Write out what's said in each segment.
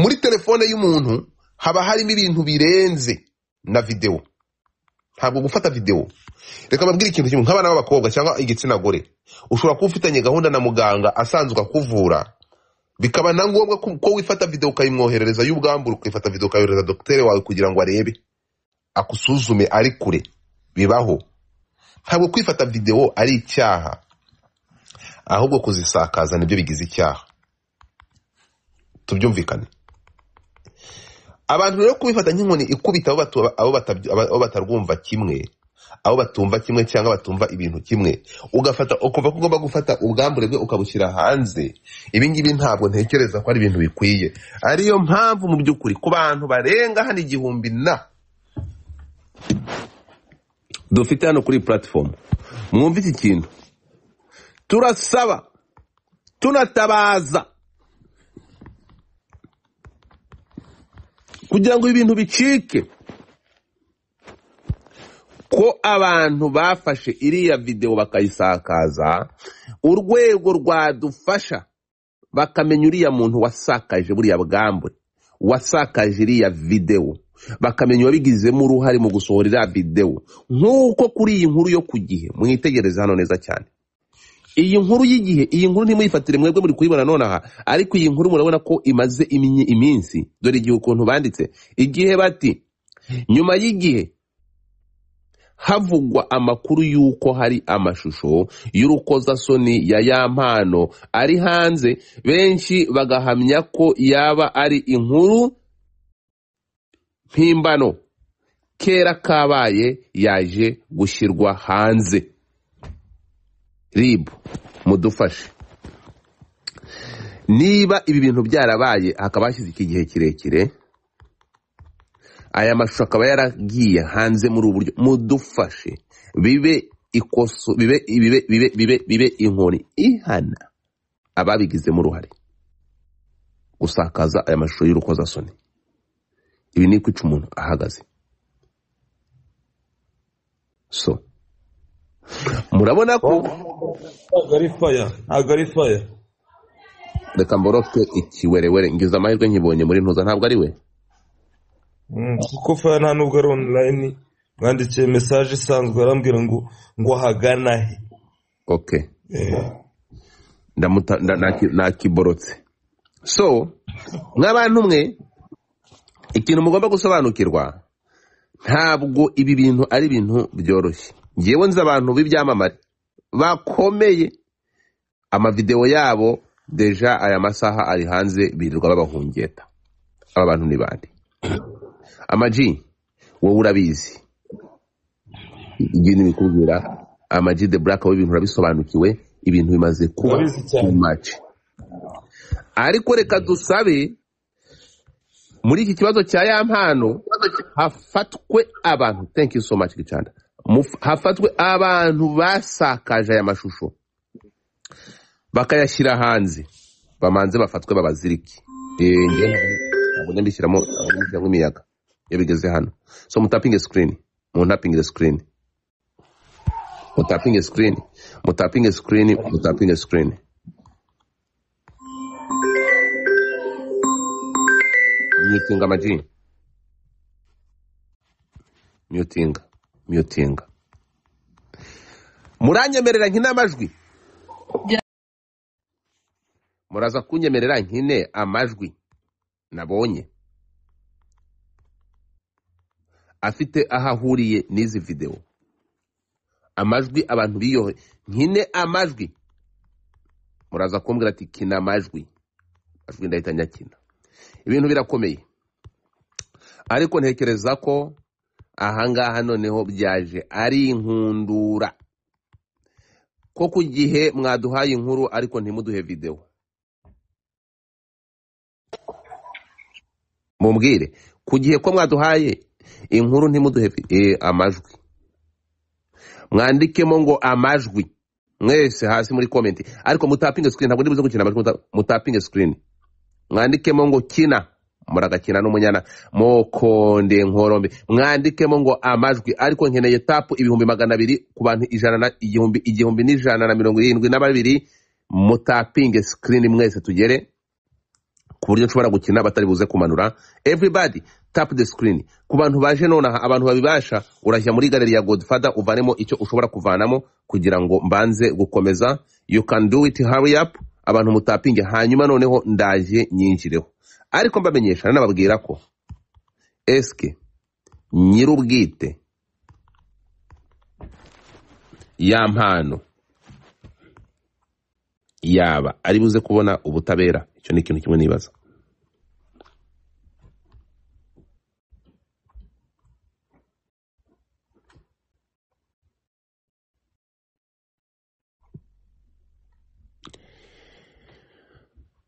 Muri telefone y'umuntu haba harimo ibintu birenze na videwo. Ntabwo gufata videwo, reka mbabwire ikintu kimwe, nk'abana b'abakobwa cyangwa igitsina gore, ushobora kuba ufitanye gahunda na muganga asanzwe akuvura, bikaba na ngombwa ko wifata videwo ukayimwoherereza y'ubwambure, ukifata videwo ukayohereza dogiteri wawe kugira ngo arebe, akusuzume ari kure. Bibaho. Ntabwo kwifata videwo ari icyaha, ahubwo kuzisakaza nibyo bigize icyaha. Tubyumvikane. Abantu rero kubifata nk'inkoni ikubita abo batarwumva kimwe, abo batumva kimwe cyangwa batumva ibintu kimwe, ugafata ukumva ko ugomba gufata ubwambure bwe ukabushyira hanze, ibi ngibi ntabwo ntekereza ko ari ibintu bikwiye. Ariyo mpamvu mu by'ukuri ku bantu barenga hano 1000 na dufite hano kuri platform, mwumve iki kintu turasaba, tunatabaza kugira ngo ibintu bicike, ko abantu bafashe iriya video bakayisakaza, urwego rwadufasha bakamenya uriya muntu wasakaje buriya bwambure, wasakaje iriya video, bakamenya uwabigizemo uruhare mu gusohora iriya video. Nk'uko kuri iyi nkuru yo ku Gihe, mwitegereze hano neza cyane, iyi nkuru y'Igihe, iyi nkuru ntimuyifatire mwebwe muri kuyibona nonaha, ariko iyi nkuru murabona ko imaze iminsi. Dore igihe ukuntu banditse Igihe, bati nyuma y'igihe havugwa amakuru y'uko hari amashusho y'urukozasoni ya Yampano ari hanze, benshi bagahamya ko yaba ari inkuru mpimbano, kera kabaye yaje gushyirwa hanze. RIB mudufashe, niba ibi bintu byarabaye hakaba hashize iki gihe kirekire, aya mashusho akaba yaragiye hanze muri ubu buryo, mudufashe bibe ikoso, bibe bibe bibe bibe bibe inkoni ihana ababigizemo uruhare gusakaza aya mashusho y'urukozasoni. Ibi ni kwica umuntu ahagaze. So murabona ko ntabwo ari fire. Reka mboroke ikiwerewere, ngize amahirwe nkibonye muri ntuza, ntabwo ari we. Kuko fire nta nubwo ari online, mwandikiye message isanzwe arambwira ngo ahagana he. Okay. Ndamuta nakiborotse. So nk'abantu mwe, ikintu mugomba gusobanukirwa, ntabwo ibi bintu ari ibintu byoroshye. Ngewe nzi abantu b'ibyamamare bakomeye, amavideo yabo deja aya masaha ari hanze, birirwa babahungeta. Aba bantu ni bande? Ama-G wowe urabizi, ibintu bikubwira Ama-G the Black, wowe ibintu urabisobanukiwe, ibintu bimaze kuba too much. Ariko reka dusabe muri iki kibazo cya Yampano hafatwe abantu. Thank you so much Gicanda. Hafatwe abantu basakaje aya mashusho bakayashyira hanze, bamanze bafatwe babazirike. Ntabwo mbishyiramo imiyaga iyo bigeze hano. So mutapinge screen, muntapinge screen, mutapinge screen, mutapinge screen, mutapinge screen. Mutinga amaji, mutinga, mutinga. Muranyemerera nkine amajwi? Muraza kunyemerera nkine amajwi nabonye afite aho ahuriye n'izi video? Amajwi abantu biyohe, nkine amajwi. Muraza kumbwira ati kina amajwi, amajwi ndahita nyakina. Ibintu birakomeye, ariko ntekereza ko ahangaha noneho byaje ari inkundura, ko ku Gihe mwaduhaye inkuru ariko ntimuduhe video. Mumbwire ku Gihe ko mwaduhaye inkuru ntimuduhe amajwi. Mwandikemo ngo amajwi mwese hasi muri comment, ariko mutapinge screen, ntabwo ndibuze gukina amajwi, mutapinge screen, mwandikemo ngo kina, muragakina n'umunyana mokonde nkorombe, mwandikemo ngo amajwi. Ariko nkeneye tap 200,000 ku bantu ijana na igihumbi, 1,172, mutapinge screen mwese tugere ku buryo nshobora gukina batari buze kumanura. Everybody tap the screen. Ku bantu baje nonaha, abantu babibasha, urajya muri galeri ya Godfather uvanemo icyo ushobora kuvanamo kugira ngo mbanze gukomeza. You can do it, hurry up. Abantu mutapinge, hanyuma noneho ndaje nyinjireho. Ariko mbamenyesha nanababwira ko eske nyirubwite ya mpano yaba ari buze kubona ubutabera? Icyo ni ikintu kimwe nibaza.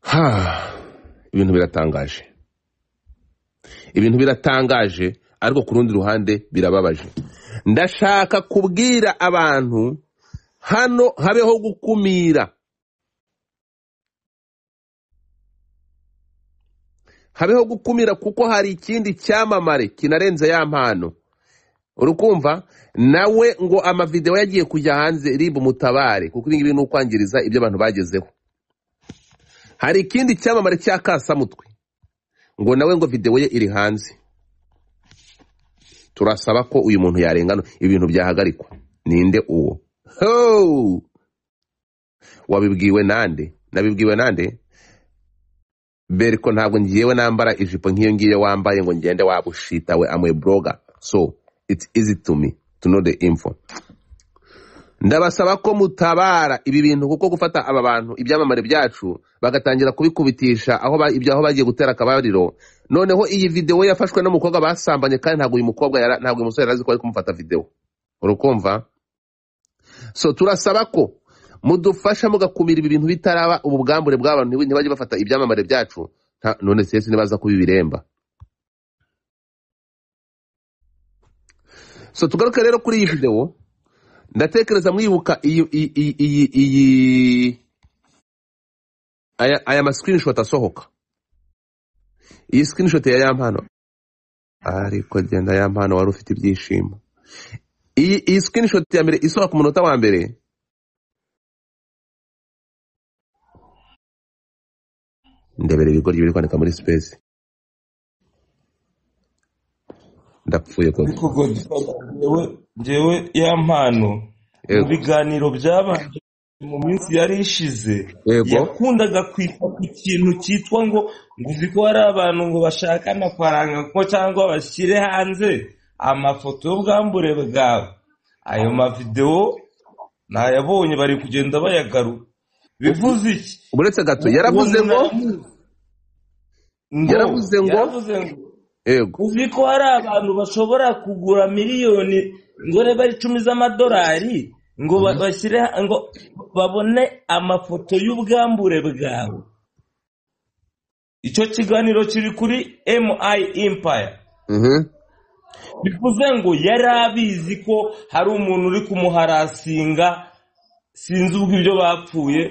Ha, ibintu biratangaje, ibintu biratangaje, ariko ku rundi ruhande birababaje. Ndashaka kubwira abantu hano habeho gukumira, habeho gukumira, kuko hari ikindi cyamamare kinarenze ya mpano. Urukumva nawe ngo amavideo yagiye kujya hanze, ribu mutabare, kuko ibi ngibi ni ukwangiriza ibyo abantu bagezeho. Hari ikindi cyamamare cya Kasamutwe ngo nawe ngo video ye iri hanze. Turasaba ko uyu muntu yarengana, ibintu byahagarikwa. Ninde uwo? Ho! Wabibwiwe nande? Nabibwiwe nande? Beriko ntabwo ngiyewe nambara ijipo nk'iyo ngiyo wambaye ngo ngende wabushita we, I'm a blogger. So it's easy to me to know the info. Ndabasaba ko mutabara ibi bintu, kuko gufata aba bantu ibyamamare byacu bagatangira kubikubitisha aho ibyo aho bagiye gutera akabariro. Noneho iyi video yafashwe n'umukobwa basambanye, kandi ntabwo uyu mukobwa ntabwo uyu musore yarazi ko ari kumufata video. Urukumva? So turasaba ko mudufasha mugakumira ibi bintu bitaraba, ubu bwambure bw'abantu ntibajye bafata ibyamamare byacu. None sese nibaza kubibiremba. So tugaruke rero kuri iyi video. Ndatekereza mwibuka iyi aya ma screenshot asohoka. Iyi screenshot ya Yampano, ariko genda Yampano wari ufite ibyishimo. Iyi screenshot ya mbere isohoka ku munota wa mbere, ndebere ibigoryi biri kwandika muri space. Ndapfuye koko. Ariko Godfather, njyewe Yampano mu biganiro byabanje mu minsi yari ishize, yakundaga kwita ku kintu cyitwa ngo uzi ko hari abantu ngo bashaka amafaranga ko cyangwa bashyire hanze amafoto y'ubwambure bwawe. Ayo mavideo nayabonye bari kugenda bayagarura. Bivuze iki? Uretse gato yaravuze ngo yego, uzi ko hari abantu bashobora kugura miliyoni ngo reba ari 10 z'amadolari ngo bashyire ngo babone amafoto y'ubwambure bwawe. Icyo kiganiro kiri kuri MI Empire. Bivuze ngo yari abizi ko hari umuntu uri kumuharasinga, sinzi ubwo ibyo bapfuye.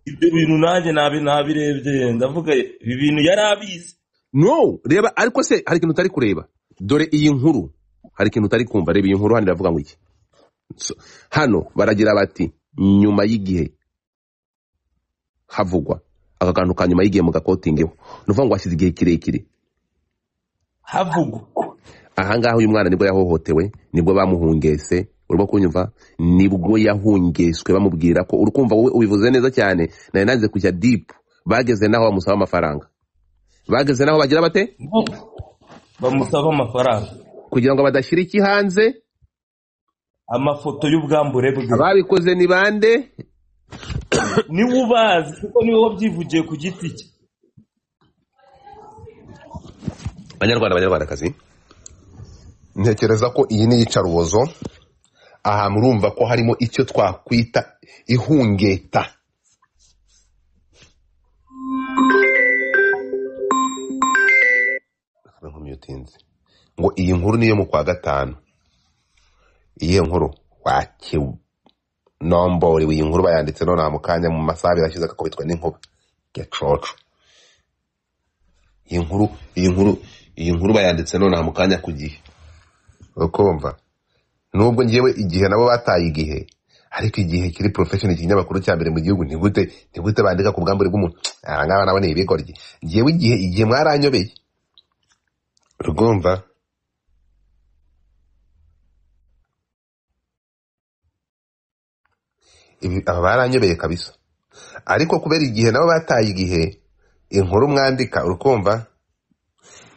Ibyo bintu nanjye nabirebye ndavuga ibi bintu yari abizi. No, reba, ariko se hari ikintu utari kureba. Dore iyi nkuru, hari ikintu utari kumva. Reba iyi nkuru hano iravuga ngo iki. So, hano baragira bati nyuma y'igihe havugwa aka kantu ka nyuma y'igihe mugakotingeho. Nuvuga ngo hashize igihe kirekire havugwa. Aha ngaha uyu mwana nibwo yahohotewe, nibwo bamuhungese, urimo kunyumva, nibwo yahungeswe bamubwira ko, urukumva wowe ubivuze neza cyane, nari nanze kujya deep. Bageze naho bamusaba amafaranga. Bageze naho bagira bate? Bamusaba amafaranga kugira ngo badashyira iki hanze, amafoto y'ubwambure bwe. Ababikoze ni bande? Ni ubazi kuko niwe wabyivugiye ku giti cye. Banyarwanda, banyarwandakazi, ntekereza ko iyi ni iyicarubozo. Aha murumva ko harimo icyo twakwita ihungeta. Ngo iyi nkuru niyo mu kwa gatanu. Iyihe nkuru? Wakinomborewe iyi nkuru bayanditse none mu kanya mu masaha abiri ashize akakubitwa n'inkuba. Gacoco. Iyi nkuru bayanditse none mu kanya ku gihe. Ukumva? Nubwo ngiyewe igihe nabo bataye igihe, Ariko igihe kiri professional, ikinyamakuru cya mbere mu gihugu, ntigute bandika ku bwambure bw'umuntu? Aba ngaba nabo ni ibigoryi. Njyewe igihe mwaranyobeye, rugomva ibi, aba baranyobeye kabisa. Ariko kubera igihe nabo bataye igihe, inkuru mwandika, urukumva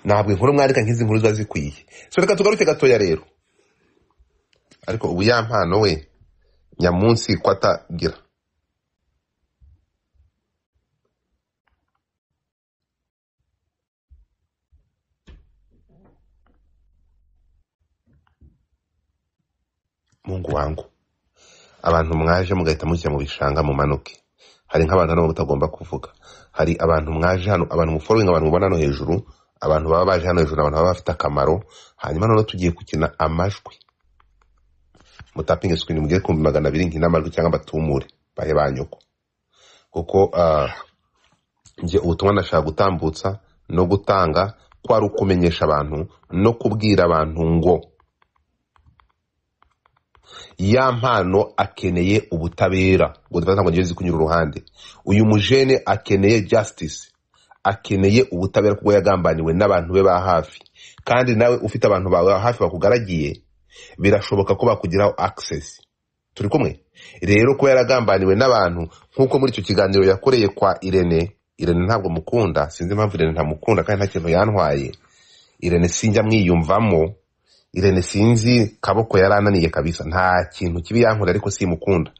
ntabwo inkuru mwandika nk'izi nkuru ziba zikwiye. So reka tugaruke gatoya rero. Ariko ubu ya mpano we nyamunsi ko atagira Mungu wangu, abantu mwaje mugahita mujya mu bishanga mumanuke. Hari nk'abantu hano mutagomba kuvuga, hari abantu mwaje hano, abantu mufollowing, abantu mubona hano hejuru, abantu baba baje hano hejuru, abantu baba bafite akamaro. Hanyuma noneho tugiye gukina amajwi, mutapinge screen mugere ku 200 nkina amajwi cyangwa batumure bahe banyoko, kuko njye ubutumwa nashaka gutambutsa no gutanga kwari ukumenyesha abantu no kubwira abantu ngo ya mpano akeneye ubutabera. Ngo dufate ntabwo ngiye kunyura uruhande. Uyu mujene akeneye justice, akeneye ubutabera kuko yagambaniwe n'abantu be ba hafi. Kandi nawe ufite abantu bawe hafi bakugaragiye, birashoboka ko bakugiraho access. Turi kumwe rero, kuba yaragambaniwe n'abantu nk'uko muri icyo kiganiro yakoreye kwa Irene. Irene ntabwo mukunda, sinzi impamvu Irene ntamukunda kandi nta kintu yantwaye. Irene sinjya mwiyumvamo, Irene sinzi kaboko yarananiye kabisa, nta kintu kibi yankoreye ariko simukunda.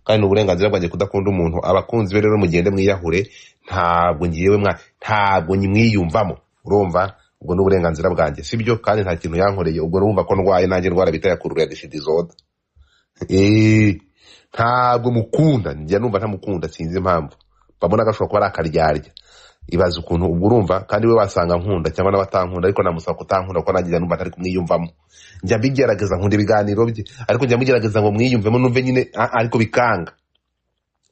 Kandi ni uburenganzira bwanjye kudakunda umuntu. Abakunzi be rero mugende mwiyahure, ntabwo ngiyewe mwa, ntabwo nyimwiyumvamo, urumva? Ubwo ni uburenganzira bwanjye, sibyo? Kandi nta kintu yankoreye, ubwo urumva ko ndwaye nanjye ndwara bita ya kurura disoda. Ntabwo mukunda, njya numva ntamukunda, sinzi impamvu. Babona gashobora kuba ari akaryarya. Ibaza ukuntu ubwo urumva, kandi we wasanga nkunda cyangwa n'abatankunda, ariko namusaba kutankunda kuko nanjye numva ntari kumwiyumvamo. Njya mbigerageza nkunda ibiganiro bye, ariko njya mugerageza ngo mwiyumvemo numve nyine, ariko bikanga.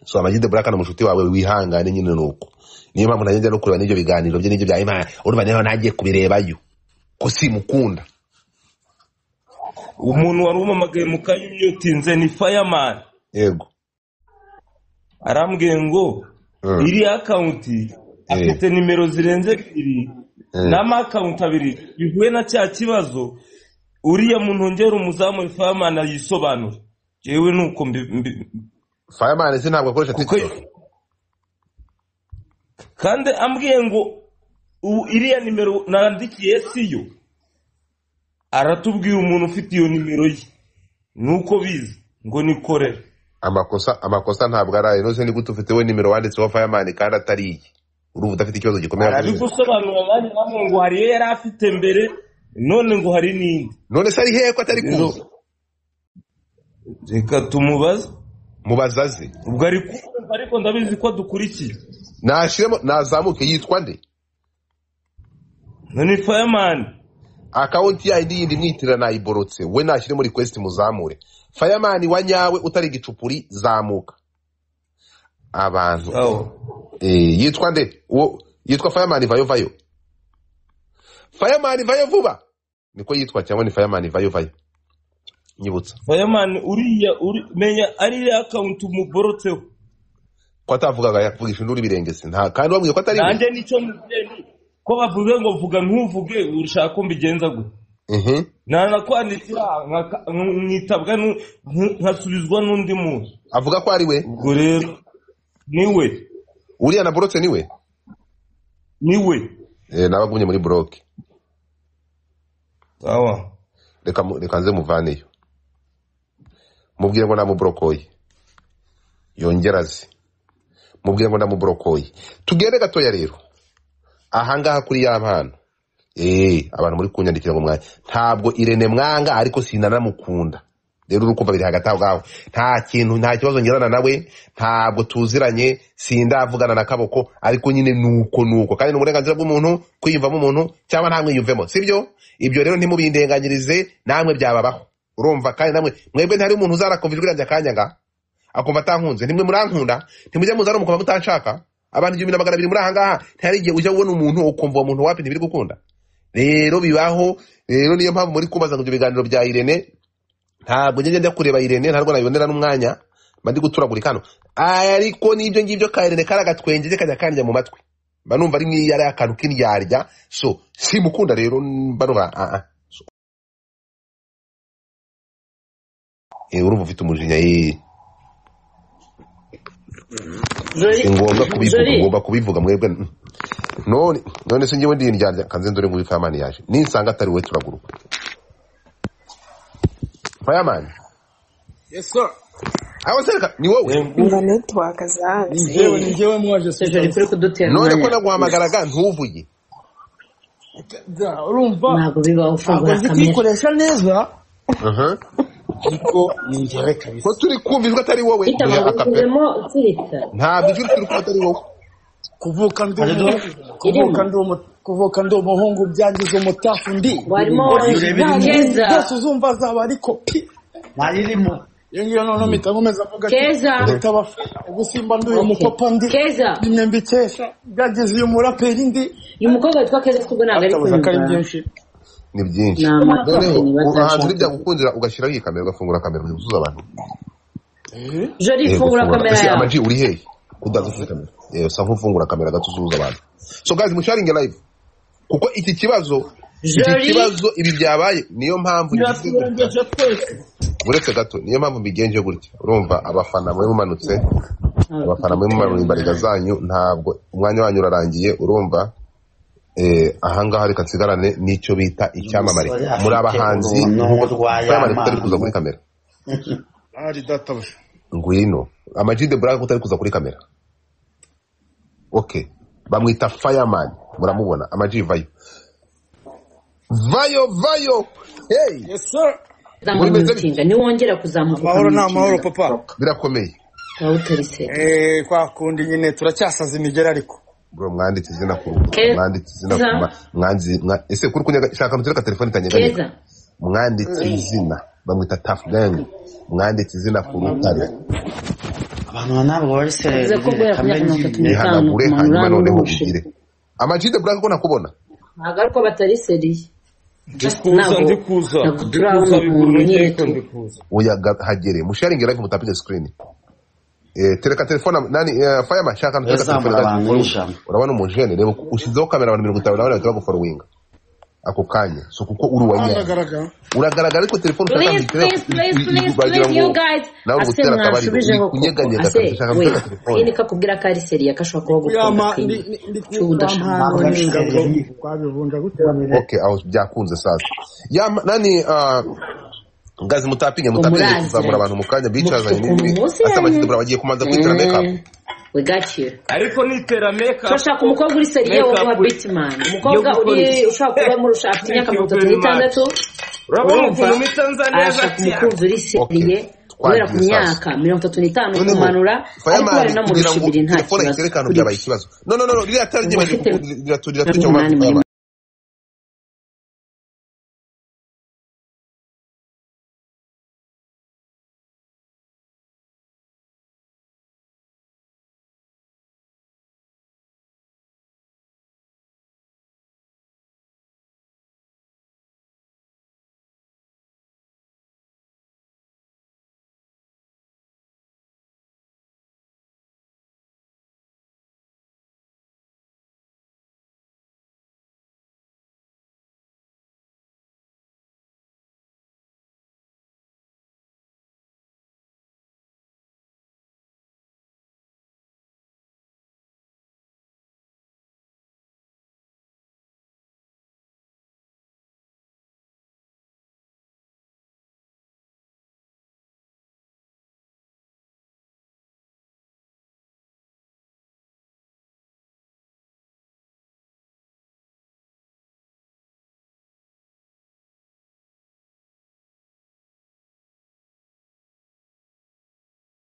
So Amag The Black na mushuti wawe wihangane nyine nuko. Niyo mpamvu nanjye njya no kureba n'ibyo biganiro bye n'ibyo bya Imana, urumva niho nagiye kubirebayo ko simukunda. Umuntu wari umamagaye mu kanya umyutinze ni Fireman. Yego. Arambwiye ngo iri account afite nimero zirenze ebyiri n'ama account abiri bihuye na cya kibazo. Uriya muntu ngera umuzamu Fireman ayisobanura. Jewe nuko Fireman se ntabwo akoresha TikTok. Kandi ambwiye ngo iriya nimero nandikiye siyo. Aratubwiye umuntu ufite iyo nimero ye nuko bizi ngo nikorere. Amakosa ntabwo araye. Nose ni gute ufite we nimero wanditseho Fireman kandi atari iye? Urumva udafite ikibazo gikomeye. Arabigusobanura bari bamwe ngo hari iyo yari afite mbere none ngo hari n'indi. None se ari hehe ko atari kuza? Reka tumubaze. Mubazaze. Ubwo ari kumva ariko ndabizi ko dukurikiye. Nashiremo nazamuke yitwa nde? None Fireman. Account ya indi yindi mwitira nayiborotse. We nashyire muri request muzamure. Fireman wa nyawe utari igicupuri zamuka. Abantu. Yitwa nde? Uwo yitwa Fireman vayo vayo. Fireman vayo vuba. Niko yitwa cyangwa ni Fireman vayo vayo? Nyibutsa. Fireman uriya uri menya ari account umuborotseho. Ko atavugaga yakuvugisha induru ibirengese. Nta kandi wabwiye ko atari we. Nanjye nicyo mubyeyi ko bavuze ngo vuga ntuvuge urashaka ko mbigenza gute? Nanakwandikira nkitabwa nkasubizwa n'undi muntu. Avuga ko ari we. Ubwo rero niwe. Uriya na borotse niwe? Niwe. Nabagumye muri block. Sawa. Reka nze muvaneyo. Mubwire ngo namubrokoye. Yongera azi. Mubwire ngo namubrokoye. Tugende gatoya rero. Ahangaha kuri ya mpano. Abantu muri kunyandikira ngo mwanya. Ntabwo Irene mwanga ariko sinanamukunda. Rero urukumva biri hagati aho ngaho. Nta kintu, nta kibazo ngirana nawe, ntabwo tuziranye, sindavugana na kaboko, ariko nyine nuko kandi n'uburenganzira bw'umuntu kwiyumvamo umuntu cyangwa nta mwiyumvemo, sibyo? Ibyo rero ntimubindenganyirize, namwe byababaho. Urumva kandi namwe mwebwe ntari umuntu uzarakumva ijwi ryanjye akanyanga akumva atankunze, nimwe murankunda, ntimujya muza mukumva mutanshaka. Abantu 1200 muri aha ngaha, ntari igihe ujya ubona umuntu ukumva uwo muntu wapi ntibiri gukunda. Rero bibaho, rero niyo mpamvu muri kubaza ngo ibyo biganiro bya Irene, ntabwo njye njya kureba Irene, ntabwo nabibonera n'umwanya, Mba ndi guturagurika hano, ariko n'ibyo ngibyo ka Irene kari agatwenge kajya kandya mu matwi, mba numva ari nk'iyo ari akantu k'indyarya. So simukunda rero, mba numva ah ah. So, urumva ufite umujinya, Jori, si ngombwa kubivuga, Jori, ngomba kubivuga mwebwe. None se njyewe ndi indyarya? Kanze ndore ngo Fireman yaje, ninsanga atari we turaguruka. Fireman. Yes sir. Aho sereka ni wowe. Umva network Ni zanze. njyewe, ni njyewe mwaje. Se Jori, kuri kudutera None ko umwanya. naguhamagaraga ntuvuge? Da, urumva Ntabwo bibaho, ntabwo ufungura nzi kamera. kuyikoresha neza, Mhm. ariko ni njyewe kabisa. Ko turi kumva ijwi atari wowe? Itama Duhe akapera. wuzuyemo tsirika. Ntabwo ijwi turi kumva atari wowe. Kuvuka ndi Hari kuvuka ndi kuvuka ndi umuhungu byangiza umutafu ndi Warimo Urebera Keza. Byose uzumva azaba ari kopi. Ntayirimo. Iyo ngiyo noneho mpita nkomeza mvuga ati Keza. utabafe ubu simba ndi uyu Okay. mupapa ndi Keza. nimwe mbikesha byagize uyu muraperi ndi Uyu mukobwa witwa Keza twubwo ntabwo ari atabuza ko ari kunyumva. byinshi. Ni byinshi. Ni Noneho amatwi ahantu ntibazashaka. ntibyagukundira ugashyiraho iyi kamera, ugafungura kamera kugira usuhuze abantu. Jori, Yego, fungura fungura. kamera Ese yawe. Amaji uri hehe? Kudaza ufite kamera. Usa nk'ufungura kamera gato usuhuza abantu. So guys, musharinge live kuko iki kibazo, iki Jori. kibazo, ibi byabaye, niyo mpamvu ngize gutya. Biraturengeje twese. Uretse gato, niyo mpamvu mbigenje gutya. Urumva abafana mwe mumanutse, abafana mwe mumanura imbaraga zanyu, ntabwo umwanya wanyu urarangiye. Urumva ahangaha reka nsigarane n'icyo bita icyamamare Umusore muri afite abahanzi uruntu nk'uko rwa Fireman kutari kuza Yampano. kuri kamera. Ari databuja. Ngwino Ama-G The Black utari kuza kuri kamera. Okay, bamwita Fireman, muramubona. Ama-G, vayo vayo vayo, hey! Yes sir. Muri meze bite? Zamutinga niwongera kuzamuka Amahoro ni amahoro ukamutinga. papa. Birakomeye. Waba utari se. Kwa kundi nyine turacyasaza imigera ariko. Bro, mwanditse izina ku rubuga, Keza. mwanditse izina ku mwanzi ese kuri kunyaga shaka mutereka telefone itanyeganyega. Keza. Mwanditse izina, bamwita Tough Gang, mwanditse izina ku rutare. Abantu ntabwo bari Bivuze ko guhera ku kambe myaka mirongo itatu ngiye. n'itanu Ihanagure kumanura hanyuma noneho n'umushira. ugire Ama-G The Black ko nakubona. Ntabwo ariko batari seriye. Ndi kuza, Ntabwo ndi kuza, ntabwo ndi turabona kuza, umuntu biguru nyine ariko tu. ndi kuza. Oya, hagere musharinge live, mutapige screen. Tereka telefone nani, Fireman, shaka tereka telefone Yazamura gato abantu ufollow. n'ijana. Urabona umujene, reba ushyizeho kamera abantu 50 nabone bahita bagufollowinga ako kanya. So kuko uri uwa nyayo. Aragaragara. Uragaragara ariko telefone ushaka Please, ntitereka please, please, please, bagira please, you ngo guys. nawe uri Ase gutera akabariro, uri mwanshubijeho koko. kunyeganyega Ase kabisa, shaka we, gutera telefone. iyi niko akubwira ko ari seriye, ko ashobora kuba agukunda Kuyama kwima. ndi Cy'ubu udashaka. Ntabwo kwampano ari n'ingabo seriye. twabivunja gute? Okay, aho byakunze sasa. Ya nani, gazi mutapinge, mutapinge kuzamura Muraziranye. abantu mu kanya Mufite bicazanye ukuntu n'ibi. Ase Ama-G muziranye. The Black bagiye kumanza kwitera makeup. We got you. Ariko nitera makeup, Turashaka umukobwa uri seriye wo guha makeup Bitman. yo Umukobwa gukora uri iki? ushobora kuba murusha afite Thank imyaka you mirongo itatu very much. n'itandatu. Urabona Urumva ukuntu mpita nza neza arashaka cyane. umukunzi uri Okay, seriye guhera ku twagiye sasa. myaka 35 Noneho kumanura, ariko Fireman bari kugira namurusha ngo ibiri nta telefone kibazo itereke ahantu kuri byabaye we. ikibazo. No no no no, ririya tara Ubu ryibagiwe ufite riratuca mu maso 80 muri Fireman.